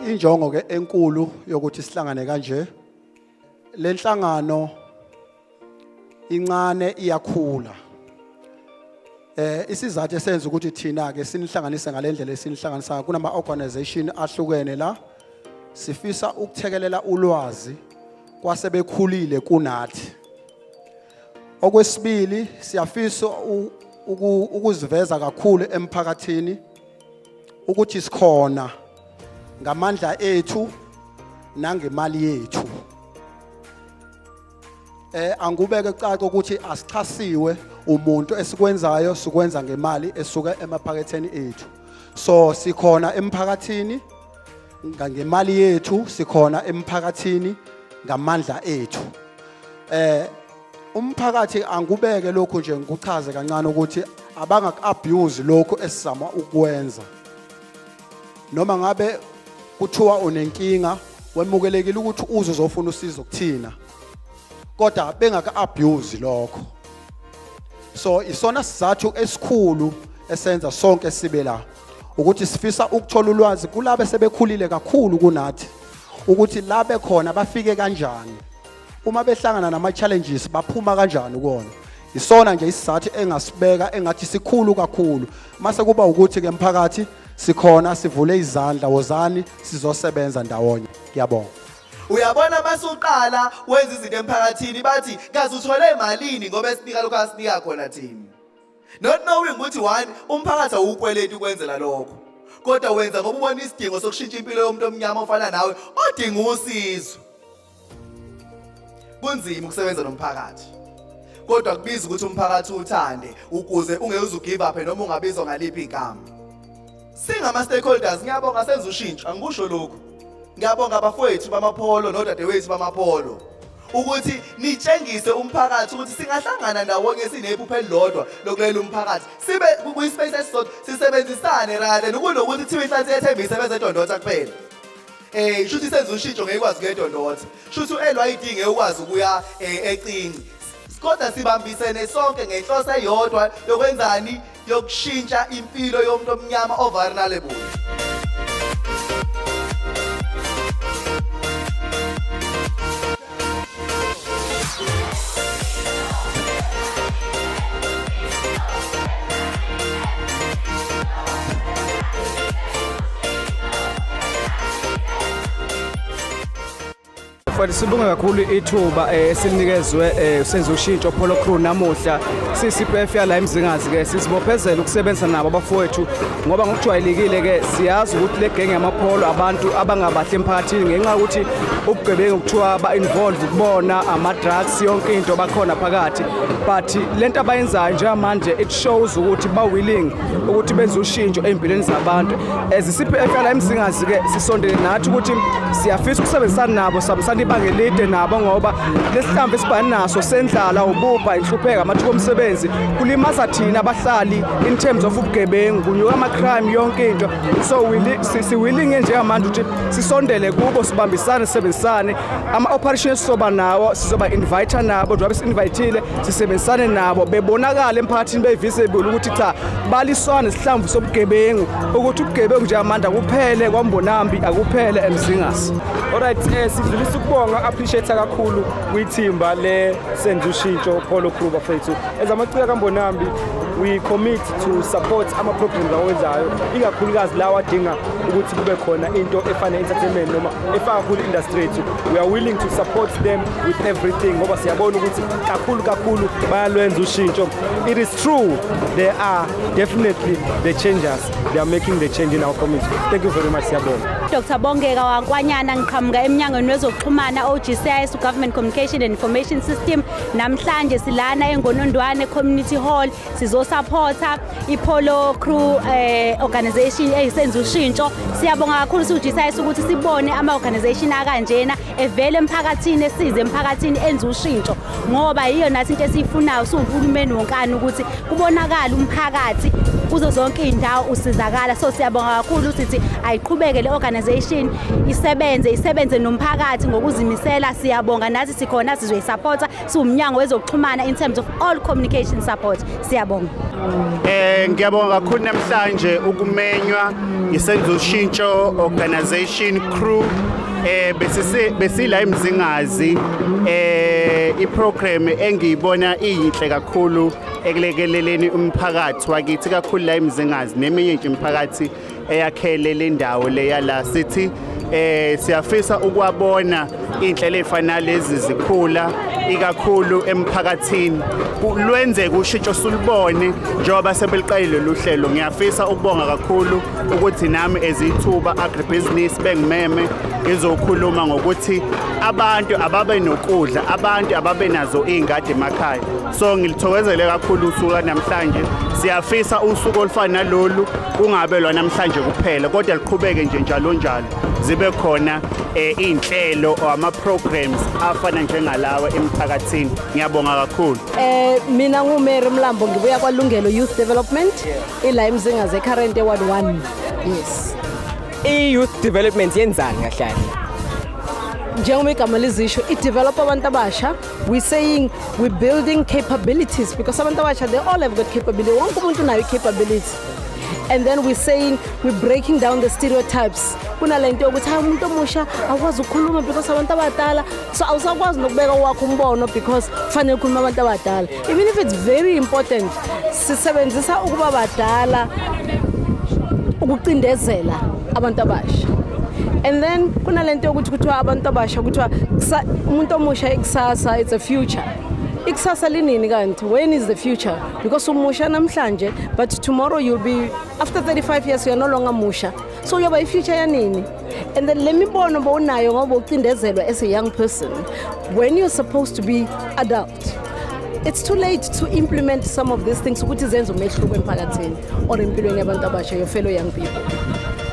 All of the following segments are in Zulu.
Injongo ke enkulu yokuthi sihlangane kanje, lenhlangano incane iyakhula. Isizathu esenza ukuthi thina ke sinihlanganise ngalendlela esinihlanganisa, kunama organization ahlukene la, sifisa ukuthekelela ulwazi kwasebekhulile kunathi. Okwesibili, siyafisa ukuziveza kakhulu emphakathini ukuthi sikhona ngamandla ethu nangemali yethu. Angubeke caca ukuthi asixhasiwe umuntu, esikwenzayo sikwenza ngemali esuka emaphaketheni ethu. So sikhona emphakathini ngemali yethu, sikhona emphakathini ngamandla ethu. Umphakathi, angubeke lokhu nje ngikuchaze kancane ukuthi abangaku-abuse lokhu esizama ukwenza. Noma ngabe kuthiwa unenkinga, wemukelekile ukuthi uze uzofuna usizo kuthina, kodwa bengaka-abuse lokho. So isona sizathu esikhulu esenza sonke sibe la, ukuthi sifisa ukuthola ulwazi kulabe sebekhulile kakhulu kunathi, ukuthi la bekhona bafike kanjani, uma behlangana nama-challenges baphuma kanjani kuwona. Isona nje isizathu engasibeka engathi sikhulu kakhulu. Mase kuba ukuthi-ke mphakathi, sikhona, sivule izandla, wozani sizosebenza ndawonye. Ngiyabonga. Uyabona, masuqala wenza izinto emphakathini, bathi kaze uthole malini, ngoba esinika lokho asinika khona thina, not knowing ukuthi one, umphakathi awukweleti ukwenzela lokho, kodwa wenza ngoba ubona isidingo sokushintsha impilo yomuntu omnyama ofana nawe odinga usizo. Kunzima ukusebenza nomphakathi, kodwa kubiza ukuthi umphakathi uthande ukuze ungeke uze ugive up noma ungabizwa ngaliphi igama. Singama stakeholders, ngiyabonga, senza ushintsho. Angikusho lokhu, ngiyabonga abafowethu bamapholo nodadewethu bamapholo ukuthi nitshengise umphakathi ukuthi singahlangana ndawonye sinephupho elilodwa lokulela umphakathi, sibe kwi-space esisodwa, sisebenzisane, rather kunokuthi kuthiwe inhlansi yethembise bezedondotha kuphela. Shuthi senza ushintsho ngeke ikwazi kuyedondotha, shuthi u-LYD ngeke ukwazi ukuya ecinci, kodwa sibambisene sonke ngenhloso eyodwa yokwenzani? Yokushintsha impilo yomuntu omnyama ovulnerable. Mfowethu, sibonge kakhulu ithuba esilinikezwe senze ushintsho Polo Crew namuhla. CCPF yala eMzingazi ke sizibophezela ukusebenza nabo abafowethu, ngoba ngokujwayelekile ke siyazi ukuthi le genge yamapholo abantu abangabahle emphakathini ngenxa yokuthi ubugebengu kuthiwa ba-involve kubona ama-drugs, yonke into bakhona phakathi. But lento abayenzayo njengamanje, it shows ukuthi ba-willing ukuthi benze ushintsho ey'mpilweni zabantu. As i-CPF yala eMzingazi ke sisondele nathi ukuthi siyafisa ukusebenzisana nabo, sihambisana ibanga elide nabo, ngoba lesihlamvu esibhani naso sendlala, ububha, inhlupheko, amathuba omsebenzi kulimaza thina abahlali in terms of ubugebengu, kunyuka ama-crime, yonke into. So si-willing njengamanje ukuthi sisondele kubo, sibambisane, sisebenzisane. Ama-operation esizoba nawo sizoba invite nabo, njengoba si-invitile, sisebenzisane nabo, bebonakale emphakathini, be-visible ukuthi cha, baliswana nesihlamvu sobugebengu, ukuthi ubugebengu njengamanje akuphele kwaMbonambi, akuphele eMzingazi. Alright, sidlulisa ukubonga, appreciate kakhulu kwithimba le Senza Ushintsho Polo Crew bafethu. Ezamacika kaMbonambi, we commit to support ama programs awenzayo, ikakhulukazi lawa adinga ukuthi kube khona into efana entertainment noma efaka kakhulu industry yethu. We are willing to support them with everything ngoba siyabona ukuthi kakhulu kakhulu bayalwenza ushintsho. It is true, they are definitely the changers. They are making the change in our community. Thank you very much, siyabonga. Dr Bongeka Wankwanyana, ngiqhamuka eminyangweni wezokuxhumana, OGCIS, Government Communication and Information System. Namhlanje silana eNgonondwane Community Hall, sizosupporta iPolo Crew organization eyisenza ushintsho. Siyabonga kakhulu siwu-GCIS ukuthi sibone ama organization akanjena evele emphakathini, esize emphakathini, enza ushintsho. Ngoba yiyo nathi into esiyifunayo siwuhulumeni wonkana, ukuthi kubonakale umphakathi kuzo zonke iy'ndawo usizakala. So siyabonga kakhulu, sithi ayiqhubeke le organization, isebenze, isebenze nomphakathi ngokuzimisela. Siyabonga, nathi sikhona, sizoyisupporta siwumnyango wezokuxhumana in terms of all communication support. Siyabonga. Ngiyabonga kakhulu namhlanje ukumenywa iSenzo Ushintsho Organization crew. Besise besila eMzingazi. Iprogram engiyibona iyinhle kakhulu ekulekeleleni umphakathi wakithi, kakhulu la eMzingazi neminye nje imiphakathi eyakhele le ndawo leya la. Sithi siyafisa ukwabona inhlelo ezifana lezi zikhula ikakhulu emphakathini, lwenzeke ushintsho, sulubone njengoba sebeliqalile lolu hlelo. Ngiyafisa ukubonga kakhulu ukuthi nami ezithuba agribusiness bengimeme ngizokhuluma ngokuthi abantu ababe nokudla, abantu ababe nazo iy'ngadi emakhaya. So ngilithokozele kakhulu usuku namhlanje. Siyafisa usuku olufana nalolu kungabe lwa namhlanje kuphela, kodwa liqhubeke nje njalo njalo, zibe khona iy'nhlelo or ama-programs afana njengalawa emphakathini. Ngiyabonga kakhulu. Mina nguMary Mlambo, ngibuya kwaLungelo Youth Development ila eMzingazi, current eWard 1. Yes. I-youth development yenzani kahle kahle? Njengoba igama lizisho, i-develop abantu abasha. We saying we building capabilities because abantu abasha, they all have got capability. Wonke umuntu unayo i-capability. And then we're saying we're breaking down the stereotypes. Kunalento yokuthi hayi, umuntu omusha awukwazi ukukhuluma because abantu abadala, so awusakwazi nokubeka wakho umbono because kufanele ukhulume abantu abadala, even if it's very important. Sisebenzisa ukuba badala ukucindezela abantu abasha. And then kunalento yokuthi kuthiwa abantu abasha, kuthiwa umuntu omusha ikusasa, it's a future. Ikusasa linini kanti? When is the future? Because umusha namhlanje, but tomorrow you'll be, after 35 years, you are no longer musha. So uyoba i-future yanini? And then le mibono bowunayo ngoba ucindezelwa as a young person, when you're supposed to be adult, it's too late to implement some of these things ukuthi zenze umehluko emphakathini or empilweni yabantu abasha, your fellow young people.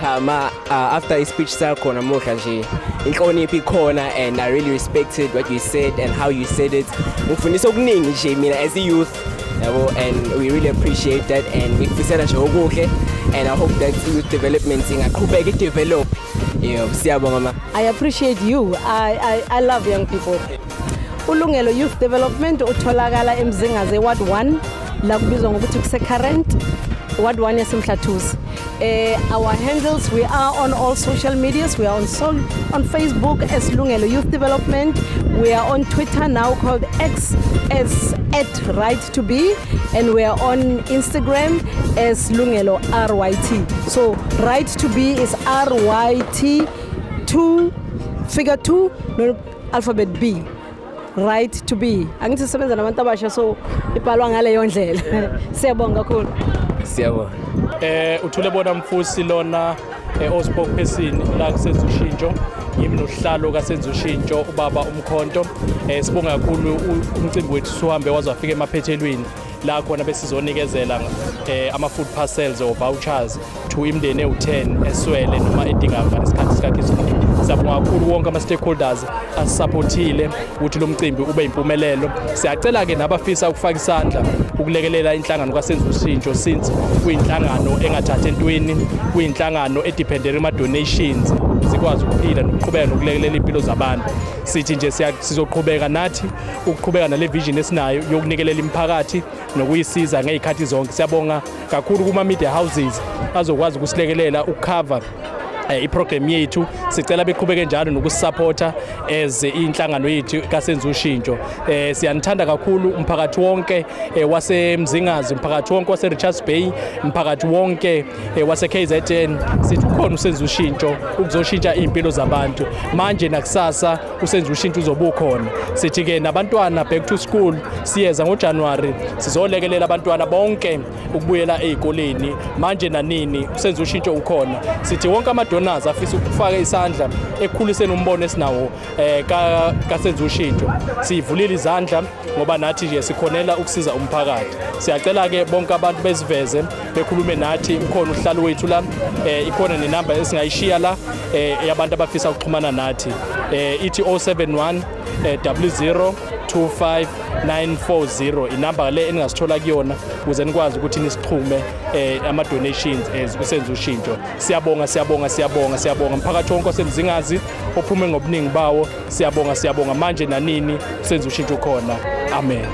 Cha ma, after i-speech sakho namuhla nje, inhlonipho ikhona and I really respected what you said and how you said it. Ngifundisa okuningi nje mina as a youth, yabo, and we really appreciate that and ngikufisela nje okuhle and I hope that youth development ingaqhubeka i-develop. Yebo, siyabonga ma. I appreciate you. I love young people. Ulungelo Youth Development utholakala eMzingazi Ward 1, la kubizwa ngokuthi kuse current Ward 1 yaseMhlathuze. Our handles, we are on all social medias. We are on Facebook as Lungelo Youth Development. We are on Twitter, now called X, as @RightToBe, and we are on Instagram as Lungelo RYT. So Right to Be is RYT 2 figure 2, no, alphabet B, right to be. Angithi sisebenza nabantu abasha, so ibhalwa ngaleyo ndlela. Siyabonga kakhulu. Siyabonga. Uthule bona mfusi lona, o-spokesperson la kuSenza Ushintsho, yimi nosihlalo kaSenza Ushintsho, ubaba uMkhonto. Sibonga kakhulu, umcimbi wethu suhambe waze wafika emaphethelweni la khona besizonikezela ama food parcels or vouchers to imindeni ewu-10 eswele noma edinga ngalesikhathi sikaKhisimusi. Siyabonga kakhulu wonke ama-stakeholders asupportile ukuthi lo mcimbi ube impumelelo. Siyacela-ke nabafisa ukufaka isandla ukulekelela inhlangano kaSenza Ushintsho, since kuyinhlangano engathathi entweni, kuyinhlangano edependele kuma-donations sikwazi ukuphila nokuqhubeka nokulekelela impilo zabantu. Sithi nje sizoqhubeka nathi ukuqhubeka nale vision esinayo yokunikelela imiphakathi nokuyisiza ngey'khathi zonke. Siyabonga kakhulu kuma-media houses azokwazi ukusilekelela ukukhava iprogram yethu. Sicela beqhubeke njalo nokusupporta as inhlangano yethu kaSenza Ushintsho. Siyanithanda kakhulu umphakathi wonke waseMzingazi, umphakathi wonke wase Richards Bay, umphakathi wonke wase KZN. Sithi ukhona uSenza Ushintsho ukuzoshintsha impilo zabantu manje nakusasa. USenza Ushintsho uzobe ukhona. Sithi ke nabantwana, back to school siyeza ngoJanuary, sizolekelela abantwana bonke ukubuyela ey'koleni. Manje nanini uSenza Ushintsho ukhona. Sithi wonke ama-donors afisa ukufaka isandla ekukhuliseni umbono esinawo kaSenza Ushintsho, siyivulile izandla ngoba nathi nje sikhonela ukusiza umphakathi. Siyacela-ke bonke abantu beziveze, bekhulume nathi. Ukhona uhlalo wethu la, ikhona nenamba esingayishiya la yabantu abafisa ukuxhumana nathi. Ithi 071 00 25940 inamba le eningasithola kuyona ukuze nikwazi ukuthi nisixhume ama donations as kusenza ushintsho. Siyabonga, siyabonga, siyabonga, siyabonga mphakathi wonke osemzingazi ophume ngobuningi bawo. Siyabonga, siyabonga. Manje nanini senza ushintsho khona. Amen.